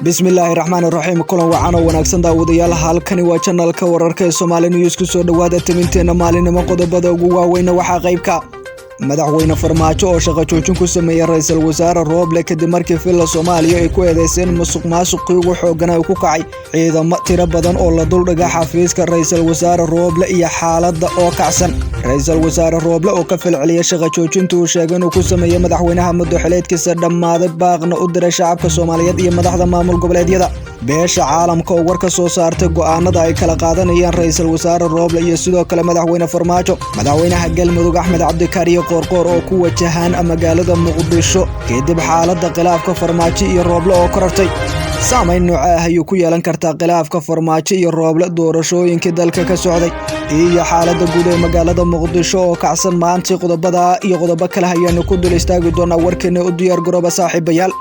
Bismillaahi raxmaani raxiim. Kulan wacan oo wanaagsan daawadayaal, halkani waa janalka wararka ee Soomaali News. Ku soo dhowaada timinteena maalinimo. Qodobada ugu waaweyna waxaa qaybka madaxweyne Farmaajo oo shaqo joojin ku sameeyay ra'iisul wasaare Rooble kadib markii Villa Soomaaliya ay ku eedeyseen musuq maasuqii ugu xooggan ku kacay, ciidamo tiro badan oo la duldhiga xafiiska ra'iisul wasaare Rooble iyo xaaladda oo kacsan. Ra'iisul wasaare Rooble oo ka falceliyay shaqo joojinta uu sheegay inuu ku sameeyay madaxweynaha muddo xileedkiisa dhammaaday, baaqna u diray shacabka Soomaaliyeed iyo madaxda maamul goboleedyada. Beesha caalamka oo war ka soo saartay go'aanada ay kala qaadanayaan ra'iisul wasaare Rooble iyo sidoo kale madaxweyne Farmaajo. Madaxweynaha Galmudug Axmed Cabdikaariyo Qoorqoor oo ku wajahan magaalada Muqdisho kadib xaaladda khilaafka Farmaajo iyo Rooble oo korortay. Saamayn nooce ah ayuu ku yeelan kartaa khilaafka Farmaajo iyo Rooble doorashooyinkii dalka ka socday iyo xaaladda guud ee magaalada Muqdisho oo kacsan maanta? Qodobada iyo qodobo kale ayaanu ku dul istaagi doonaa warkeena. U diyaar garooba saaxiibayaal.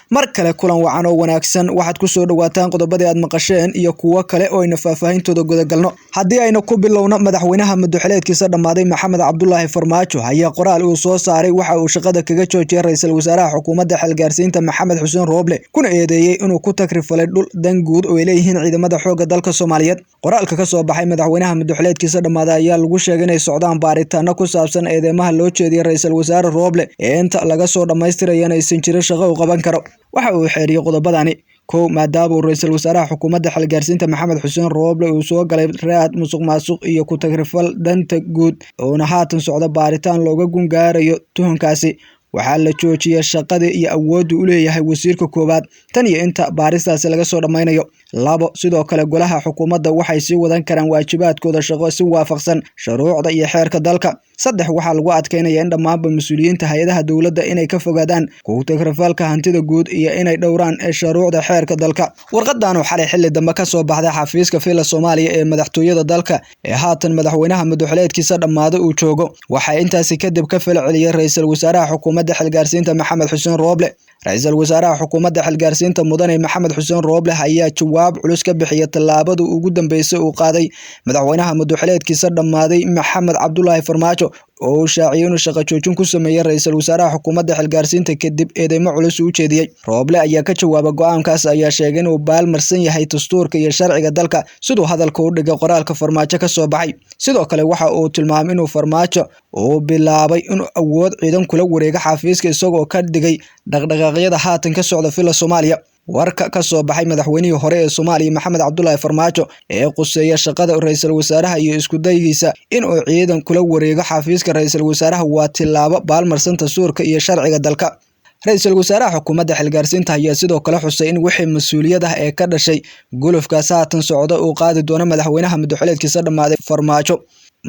Mar kale kulan wacan oo wanaagsan, waxaad ku soo dhawaataan qodobadii aad maqasheen iyo kuwo kale oo aynu faahfaahintooda gudagalno. Haddii aynu ku bilowno, madaxweynaha muddo-xileedkiisa dhammaaday Maxamed Cabdulaahi Farmaajo ayaa qoraal uu soo saaray waxa uu shaqada kaga joojiyay ra'iisul wasaaraha xukuumadda xilgaarsiinta Maxamed Xuseen Rooble, kuna eedeeyey inuu ku takrifalay dhul dan guud oo ay leeyihiin ciidamada xoogga dalka Soomaaliyeed. Qoraalka ka soo baxay madaxweynaha muddo-xileedkiisa dhammaaday ayaa lagu sheegay inay socdaan baaritaano ku saabsan eedeymaha loo jeediyay ra'iisul wasaare Rooble ee inta laga soo dhammaystiraya inaysan jirin shaqo uu qaban karo. Waxa uu xeeriyey qodobadani: kow, maadaama uu ra'iisul wasaaraha xukuumadda xilgaarsiinta Maxamed Xuseen Rooble uu soo galay raad musuq maasuq iyo ku tagrifal danta guud, uuna haatan socdo baaritaan looga gungaarayo tuhunkaasi, waxaa la joojiyay shaqadii iyo awoodda u leeyahay wasiirka koowaad tan iyo inta baaristaasi laga soo dhammaynayo. Labo, sidoo kale golaha xukuumadda waxay sii wadan karaan waajibaadkooda shaqo si waafaqsan shuruucda iyo xeerka dalka. Saddex, waxaa lagu adkeynaya in dhammaanba mas-uuliyiinta hay-adaha dowladda inay ka fogaadaan ku-tagrifalka hantida guud iyo inay dhowraan shuruucda xeerka dalka. Warqadan oo xalay xilli dambe ka soo baxday xafiiska Villa Soomaaliya ee madaxtooyada dalka ee haatan madaxweynaha muddo-xileedkiisa dhammaaday uu joogo, waxaa intaasi kadib ka falceliyay ra'iisul wasaaraha xukuumadda xilgaarsiinta Maxamed Xuseen Rooble. Ra'iisul wasaaraha xukuumadda xilgaarsiinta mudane Maxamed Xuseen Rooble ayaa jawaab culus ka bixiyay tallaabada ugu dambeysay uu qaaday madaxweynaha muddo-xileedkiisa dhammaaday Maxamed Cabdulaahi Farmaajo, oo uu shaaciyay inuu shaqo joojin ku sameeyay ra'iisul wasaaraha xukuumadda xilgaarsiinta kadib eedeymo culus uu jeediyey. Rooble ayaa ka jawaabay go'aankaas ayaa sheegay inuu baalmarsan yahay dastuurka iyo sharciga dalka, siduu hadalka u dhigay qoraalka Farmaajo ka soo baxay. Sidoo kale waxa uu tilmaamay inuu Farmaajo uu bilaabay inuu awood ciidan kula wareego xafiiska, isagoo ka dhigay dhaqdhaqaaqyada haatan ka socda Villa Soomaaliya. Warka ka soo baxay madaxweynihii hore ee Soomaaliya Maxamed Cabdulaahi Farmaajo ee quseeya shaqada ra'iisul wasaaraha iyo isku daygiisa in uu ciidan kula wareego xafiiska ra'iisul wasaaraha waa tillaabo baalmarsan dastuurka iyo sharciga dalka. Ra'iisul wasaaraha xukuumadda xilgaarsiinta ayaa sidoo kale xusay in wixii mas-uuliyad ah ee ka dhashay gulufkaas haatan socda uu qaadi doono madaxweynaha muddo-xileedkiisa dhammaaday Farmaajo.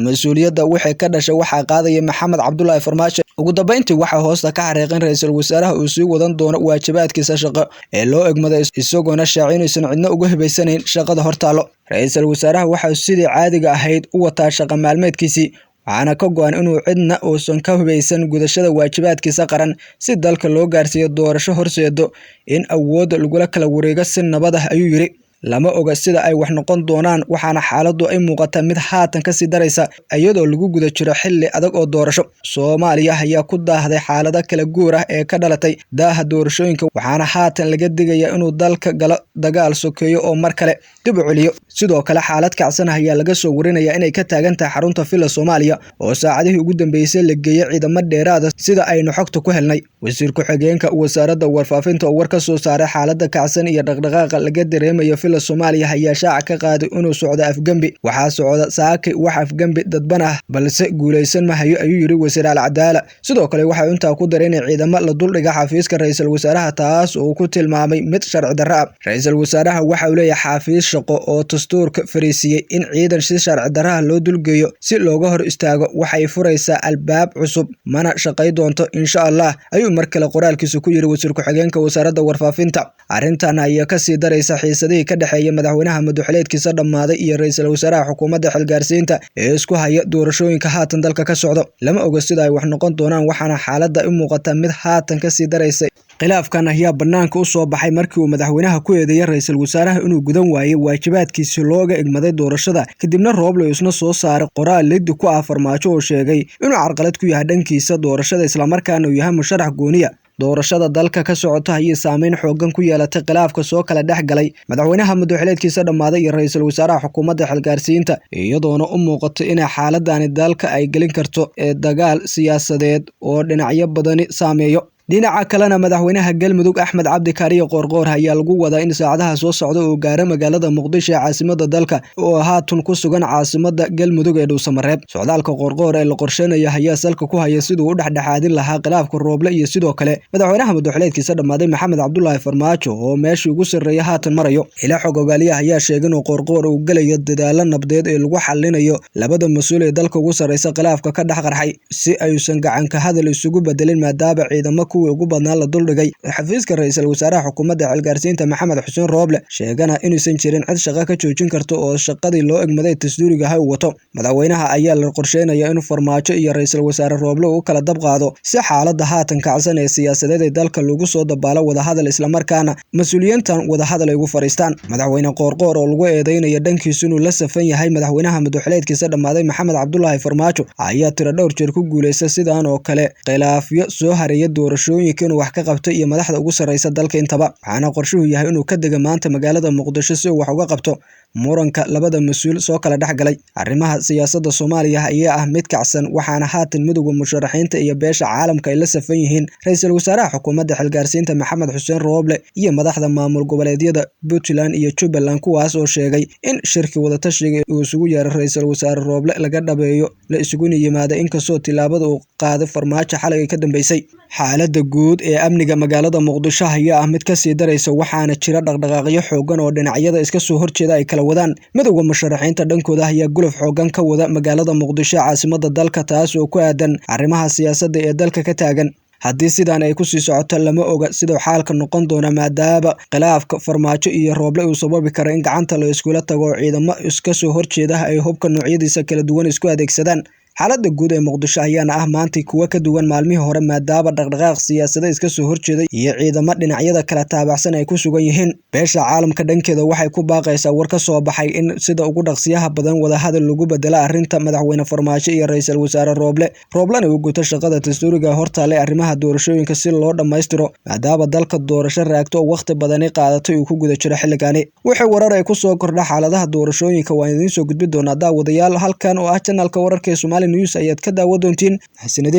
Mas-uuliyadda wixii ka dhashay waxaa qaadaya Maxamed Cabdulaahi Farmaajo. Ugu dambeyntii waxaa hoosta ka xariiqin ra'iisul wasaaraha uu sii wadan doono waajibaadkiisa shaqo ee loo egmaday, isagoona shaacay inuusan cidna uga hibaysanayn shaqada hortaallo. Ra'iisul wasaaraha waxaa sidii caadiga ahayd u wataa shaqo maalmeedkiisii, waxaana ka go'an inuu cidna uusan ka hubaysan gudashada waajibaadkiisa qaran si dalka loo gaarsiiyo doorasho horseedo in awoodda lagula kala wareego si nabad ah, ayuu yidhi. Lama oga sida ay wax noqon doonaan, waxaana xaaladdu ay muuqataa mid haatan kasii daraysa iyadoo lagu guda jiro xilli adag oo doorasho. Soomaaliya ayaa ku daahday xaalado kala guur ah ee ka dhalatay daaha doorashooyinka, waxaana haatan laga digayaa inuu dalka galo dagaal sokeeyo oo mar kale dib u celiyo. Sidoo kale xaalad kacsan ayaa laga soo warinayaa inay ka taagan tahay xarunta Villa Soomaaliya oo saacadihii ugu dambeysay la geeyay ciidamo dheeraad ah, sida aynu xogta ku helnay. Wasiir ku-xigeenka wasaaradda warfaafinta oo war ka soo saaray xaaladda kacsan iyo dhaqdhaqaaqa laga dareemayo Villa Soomaaliya ayaa shaaca ka qaaday inuu socdo afgembi. Waxaa socda saakay wax afgembi dadban ah, balse guulaysan ma hayo, ayuu yidhi wasiir Alcadaala. Sidoo kale waxaa intaa ku daray in ciidamo la duldhiga xafiiska ra'iisul wasaaraha, taas oo ku tilmaamay mid sharci darro ah. Ra'iisul wasaaraha waxa uu leeyahay xafiis shaqo oo dastuurka fariisiiyey in ciidan si sharci darro ah loo dulgeeyo si looga hor istaago waxay furaysaa albaab cusub, mana shaqay doonto insha Allah, ayuu mar kale qoraalkiisa ku yidhi wasiir ku-xigeenka wasaaradda warfaafinta. Arrintan ayaa kasii daraysa xiisadihii ka dhexeeya madaxweynaha muddo-xileedkiisa dhammaaday iyo ra'iisul wasaaraha xukuumadda xilgaarsiinta ee isku haya doorashooyinka haatan dalka ka socdo. Lama oga sida ay wax noqon doonaan, waxaana xaaladda u muuqata mid haatan kasii daraysa. Khilaafkan ayaa banaanka u soo baxay markii uu madaxweynaha ku eedeeyay ra'iisul wasaaraha inuu gudan waayay waajibaadkiisii looga igmaday doorashada, kadibna Rooble isna soo saaray qoraal liddi ku ah Farmaajo oo sheegay inuu carqalad ku yahay dhankiisa doorashada islamarkaana uu yahay musharax gooniya. Doorashada dalka ka socota ayay saameyn xooggan ku yeelatay khilaafka soo kala dhex galay madaxweynaha muddo-xileedkiisa dhammaaday iyo ra'iisul wasaaraha xukuumadda xilgaarsiinta, iyadoona u muuqato in xaaladani dalka ay gelin karto ee dagaal siyaasadeed oo dhinacyo badani saameeyo. Dhinaca kalena, madaxweynaha Galmudug Axmed Cabdi Kaariye Qoorqoor ayaa lagu wadaa in saacadaha soo socda uu gaaro magaalada Muqdisho ee caasimadda dalka oo haatan ku sugan caasimadda Galmudug ee Dhuusamareeb. Socdaalka Qoorqoor ee la qorsheynayo ayaa salka ku haya sidii uu u dhexdhexaadin lahaa khilaafka Rooble iyo sidoo kale madaxweynaha muddo-xileedkiisa dhammaaday Maxamed Cabdulaahi Farmaajo oo meeshii ugu sarreeyay haatan marayo. Ila xog ogaaliyaha ayaa sheegay inuu Qoorqoor uu galayo dadaalo nabdeed ee lagu xalinayo labada mas'uul ee dalka ugu sarreysa khilaafka ka dhex qarxay si aysan gacan ka hadal isugu bedelin, maadaama ciidamo kuwii ugu badnaa la duldhigay. Xafiiska ra'iisul wasaaraha xukuumadda xilgaarsiinta Maxamed Xuseen Rooble sheegana inuusan jirin cid shaqo ka joojin karta oo shaqadii loo egmaday dastuuriga ah uu wato. Madaxweynaha ayaa la qorsheynayaa inuu Farmaajo iyo ra'iisul wasaare Rooble uu kala dab qaado si xaaladda haatan kacsan ee siyaasadeed ee dalka lagu soo dabaalo wadahadal, islamarkaana mas'uuliyiintan wadahadal ay ugu fariistaan. Madaxweyne Qoorqoor oo lagu eedeynayo dhankiisu inuu la safan yahay madaxweynaha muddo-xileedkiisa dhammaaday Maxamed Cabdulaahi Farmaajo ayaa tiro dhowr jeer ku guuleystay sidaan oo kale khilaafyo soo hareeya doorashooyinka inuu wax ka qabto iyo madaxda ugu sarreysa dalka intaba. Waxaana qorshuhu yahay inuu ka dego maanta magaalada Muqdisho si uu wax uga qabto muranka labada mas'uul soo kala dhex galay. Arrimaha siyaasadda Soomaaliya ayaa ah mid kacsan, waxaana haatan midowga musharaxiinta iyo beesha caalamka ay la safan yihiin ra'iisul wasaaraha xukuumadda xilgaarsiinta Maxamed Xuseen Rooble iyo madaxda maamul goboleedyada Puntland iyo Jubbaland, kuwaas oo sheegay in shirki wadatashiga uu isugu yeeray ra'iisul wasaare Rooble laga dhabeeyo la isuguna yimaado, inkastoo tillaabada uu qaaday Farmaajo xalay ay ka dambeysay. Xaaladda guud ee amniga magaalada Muqdisho ayaa ah mid ka sii daraysa, waxaana jira dhaqdhaqaaqyo xooggan oo dhinacyada iska soo horjeeda ay kala wadaan. Midowga musharaxiinta dhankooda ayaa guluf xooggan ka wada magaalada Muqdisho ee caasimadda dalka, taas oo ku aadan arrimaha siyaasadda ee dalka ka taagan. Haddii sidaan ay ku sii socoto lama oga siduu xaalka noqon doono, maadaama khilaafka Farmaajo iyo Rooble uu sababi karo in gacanta la iskula tago oo ciidamo iska soo horjeeda ay hubka noocyadiisa kala duwan isku adeegsadaan. Xaaladda guud ee Muqdisho ayaana ah maanta kuwo ka duwan maalmihii hore, maadaama dhaqdhaqaaq siyaasadeed iska soo horjeeday iyo ciidamo dhinacyada kala taabacsan ay ku sugan yihiin. Beesha caalamka dhankeeda waxay ku baaqaysaa war ka soo baxay in sida ugu dhaqsiyaha badan wadahadal lagu bedelo arrinta madaxweyne Farmaajo iyo ra'iisul wasaare Rooble. Rooblena uu guto shaqada dastuuriga hortaale arrimaha doorashooyinka si loo dhammaystiro, maadaama dalka doorasho raagto oo waqti badani qaadatay uu ku guda jiro xilligaani. Wixii warar ay ku soo kordha xaaladaha doorashooyinka waan idiin soo gudbin doonaa daawadayaal. Halkan oo ah channelka wararka ee Somali News ayaad ka daawan doontiin. Xasanadiin.